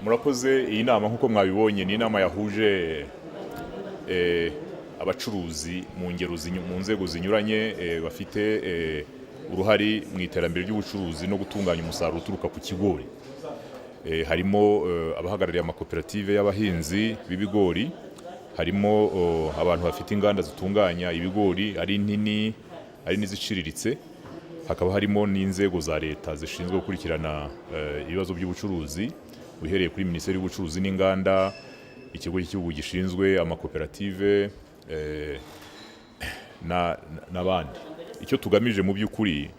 Murakoze. Iyi nama, nk'uko mwabibonye, ni inama yahuje abacuruzi mu ngero mu nzego zinyuranye bafite uruhare mu iterambere ry'ubucuruzi no gutunganya umusaruro uturuka ku kigori. Harimo abahagarariye amakoperative y'abahinzi b'ibigori, harimo abantu bafite inganda zitunganya ibigori, ari nini ari n'iziciriritse, hakaba harimo n'inzego za leta zishinzwe gukurikirana ibibazo by'ubucuruzi, uhereye kuri Minisiteri y'Ubucuruzi n'Inganda, Ikigo cy'Igihugu gishinzwe Amakoperative n'abandi. Icyo tugamije mu by'ukuri,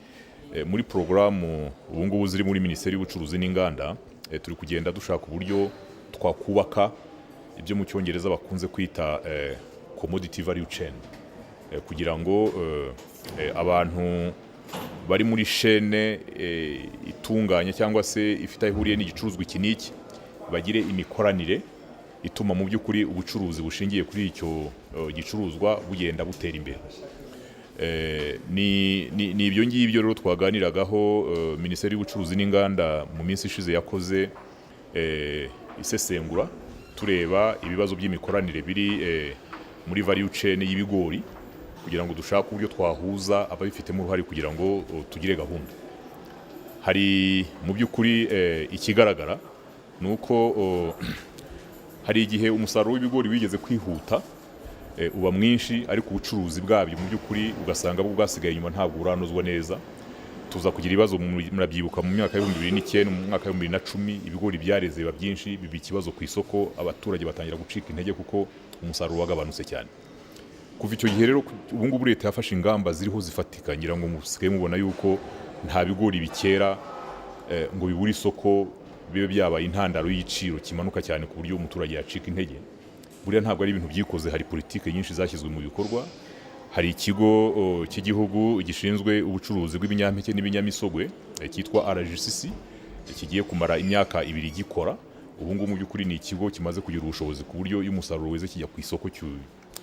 muri porogaramu ubu ngubu ziri muri Minisiteri y'Ubucuruzi n'Inganda, turi kugenda dushaka uburyo twakubaka ibyo mu Cyongereza bakunze kwita commodity value chain, kugira ngo abantu bari muri chaîne itunganya cyangwa se ifite aho ihuriye n'igicuruzwa iki n'iki bagire imikoranire ituma mu by'ukuri ubucuruzi bushingiye kuri icyo gicuruzwa bugenda butera imbere. Ni ibyo ngibyo rero twaganiragaho. Minisiteri y'Ubucuruzi n'Inganda mu minsi ishize yakoze isesengura, tureba ibibazo by'imikoranire biri muri value chain y'ibigori, kugira ngo dushake uburyo twahuza ababifitemo uruhare kugira ngo tugire gahunda. Hari mu by'ukuri ikigaragara ni uko hari igihe umusaruro w'ibigori wigeze kwihuta, uba mwinshi, ariko ubucuruzi bwabyo mu by'ukuri ugasanga bwo bwasigaye inyuma, ntabwo buranozwa neza. Tuza kugira ibibazo, murabyibuka, mu myaka y'2009, mu mwaka w'2010, ibigori byareze biba byinshi, biba ikibazo ku isoko, abaturage batangira gucika intege kuko umusaruro wagabanutse cyane. Kuva icyo gihe rero, ubu ngubu leta yafashe ingamba ziriho zifatika. Ngira ngo musigaye mubona yuko nta bigori bikera ngo bibure isoko, bibe byabaye intandaro y'igiciro kimanuka cyane ku buryo umuturage yacika intege. Buriya ntabwo ari ibintu byikoze, hari politiki nyinshi zashyizwe mu bikorwa. Hari Ikigo cy'Igihugu gishinzwe Ubucuruzi bw'Ibinyampeke n'Ibinyamisogwe, cyitwa RGCC, kigiye kumara imyaka 2 gikora. Ubu ngubu mu by'ukuri ni ikigo kimaze kugira ubushobozi ku buryo iyo umusaruro weze kijya ku isoko,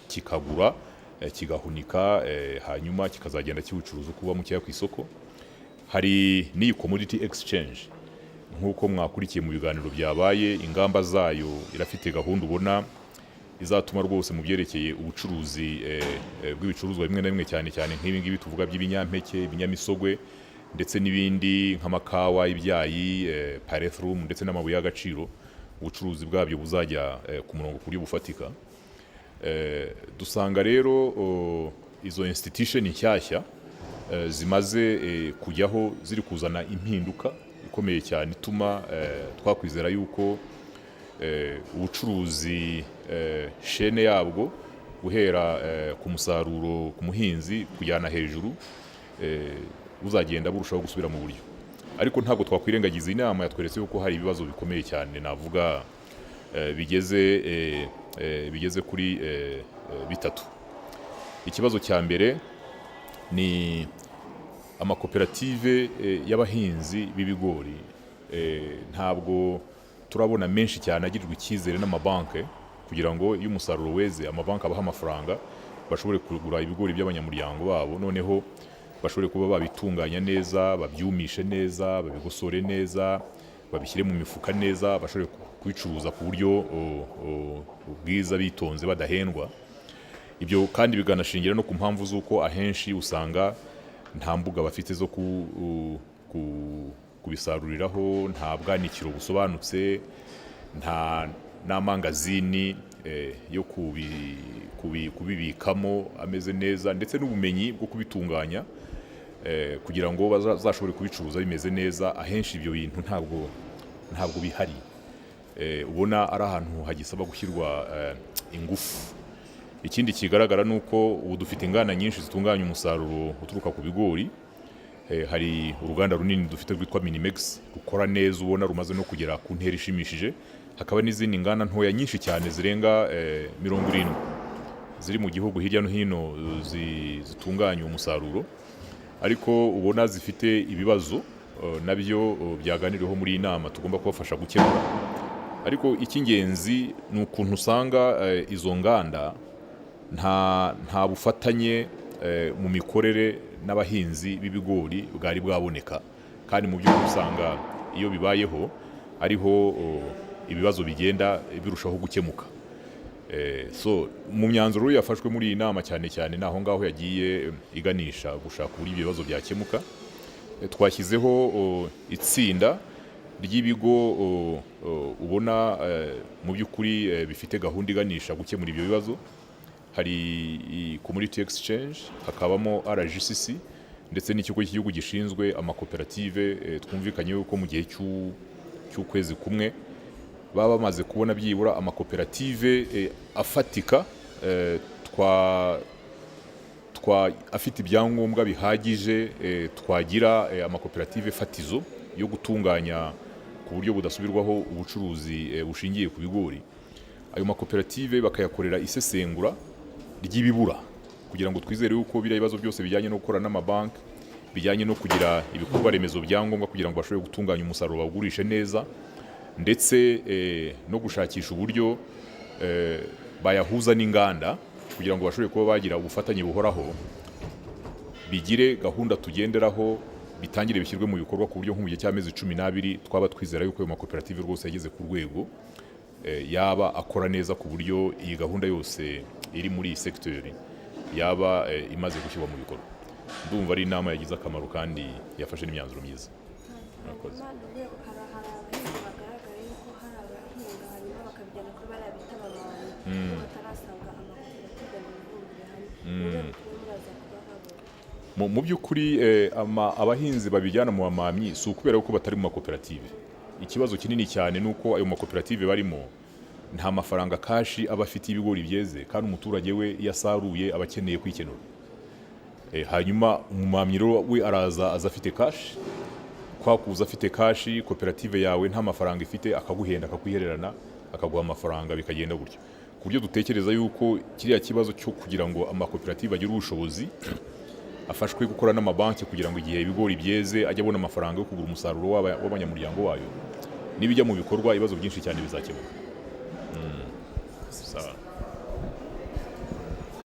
kikagura, kigahunika, hanyuma kikazagenda kiwucuruza uko uba mukeya ku isoko. Hari n'iyi commodity exchange, nk'uko mwakurikiye mu biganiro byabaye, ingamba zayo, irafite gahunda ubona izatuma rwose mu byerekeye ubucuruzi bw'ibicuruzwa bimwe na bimwe, cyane cyane nk'ibi ngibi tuvuga by'ibinyampeke, ibinyamisogwe, ndetse n'ibindi nk'amakawa, ibyayi, pyrethrum ndetse n'amabuye y'agaciro, ubucuruzi bwabyo buzajya ku murongo ku buryo bufatika. Dusanga rero izo institution nshyashya zimaze kujyaho ziri kuzana impinduka ikomeye cyane ituma twakwizera yuko ubucuruzi, chaîne yabwo, guhera ku musaruro ku muhinzi kujyana hejuru, buzagenda burushaho gusubira mu buryo. Ariko ntabwo twakwirengagiza, inama yatweretse yuko hari ibibazo bikomeye cyane, navuga bigeze kuri bitatu. Ikibazo cya mbere ni amakoperative y'abahinzi b'ibigori. Ntabwo turabona menshi cyane agirirwa icyizere n'amabanki, kugira ngo iyo umusaruro weze amabanki abaha amafaranga, bashobore kugura ibigori by'abanyamuryango babo, noneho bashobore kuba babitunganya neza, babyumishe neza, babigosore neza, babishyire mu mifuka neza, bashobore kubicuruza ku buryo bwiza, bitonze, badahendwa. Ibyo kandi biganashingira no ku mpamvu z'uko ahenshi usanga nta mbuga bafite zo kubisaruriraho, nta bwanikiro busobanutse, nta n'amangazini yo kubibikamo ameze neza, ndetse n'ubumenyi bwo kubitunganya kugira ngo bazashobore kubicuruza bimeze neza. Ahenshi ibyo bintu ntabwo bihari. Ubona ari ahantu hagisaba gushyirwa ingufu. Ikindi kigaragara ni uko ubu dufite inganda nyinshi zitunganya umusaruro uturuka ku bigori. Hari uruganda runini dufite rwitwa Minimex rukora neza, ubona rumaze no kugera ku ntera ishimishije, hakaba n'izindi nganda ntoya nyinshi cyane zirenga 70 ziri mu gihugu hirya no hino zitunganya umusaruro, ariko ubona zifite ibibazo nabyo byaganiriweho muri iyi nama, tugomba kubafasha gukemura. Ariko icy'ingenzi ni ukuntu usanga izo nganda nta bufatanye mu mikorere n'abahinzi b'ibigori bwari bwaboneka, kandi mu by'ukuri usanga iyo bibayeho ariho ibibazo bigenda birushaho gukemuka. So mu myanzuro yafashwe muri iyi nama, cyane cyane naho ngaho yagiye iganisha gushaka uburyo ibyo bibazo byakemuka. Twashyizeho itsinda ry'ibigo ubona mu by'ukuri bifite gahunda iganisha gukemura ibyo bibazo. Hari Commodity Exchange, hakabamo RGCC ndetse n'ikigo cy'igihugu gishinzwe amakoperative. Twumvikanye yuko mu gihe cy'ukwezi kumwe baba bamaze kubona byibura amakoperative afatika, twa twa afite ibyangombwa bihagije, twagira amakoperative fatizo yo gutunganya ku buryo budasubirwaho ubucuruzi bushingiye ku bigori. Ayo makoperative bakayakorera isesengura ry'ibibura kugira ngo twizere yuko biriya bibazo byose bijyanye no gukora n'amabanki, bijyanye no kugira ibikorwa remezo byangombwa kugira ngo bashobore gutunganya umusaruro bawugurishe neza, ndetse no gushakisha uburyo bayahuza n'inganda kugira ngo bashobore kuba bagira ubufatanye buhoraho, bigire gahunda tugenderaho, bitangire bishyirwe mu bikorwa, ku buryo nko mu gihe cy'amezi 12 twaba twizera yuko ayo makoperative rwose yageze ku rwego yaba akora neza, ku buryo iyi gahunda yose iri muri iyi sekiteri yaba imaze gushyirwa mu bikorwa. Ndumva ari inama yagize akamaro kandi yafashe n'imyanzuro myiza. Murakoze. Hanyuma ni urwego hari abahinzi bagaragara yuko hari abahinga hanyuma bakabijyana kuri bariya bita abamamyi, bo batarasanga amakoperative ngo bibumbire hamwe. Ni urwego tumwe muraza kubahabona? Mu by'ukuri abahinzi babijyana mu bamamyi si ukubera ko batari mu makoperative. Ikibazo kinini cyane ni uko ayo makoperative barimo nta mafaranga cash aba afite y'ibigori byeze, kandi umuturage we iyo asaruye aba akeneye kwikenura. Hanyuma umumamyi rero we araza aza afite cash. Kwa kuza afite cash, koperative yawe nta mafaranga ifite, akaguhenda, akakwihererana, akaguha amafaranga, bikagenda gutyo. Ku buryo dutekereza yuko kiriya kibazo cyo kugira ngo amakoperative agire ubushobozi, afashwe gukora n'amabanki kugira ngo igihe ibigori byeze ajye abona amafaranga yo kugura umusaruro w'abanyamuryango wayo, nibijya mu bikorwa ibibazo byinshi cyane bizakemuka. Sawa.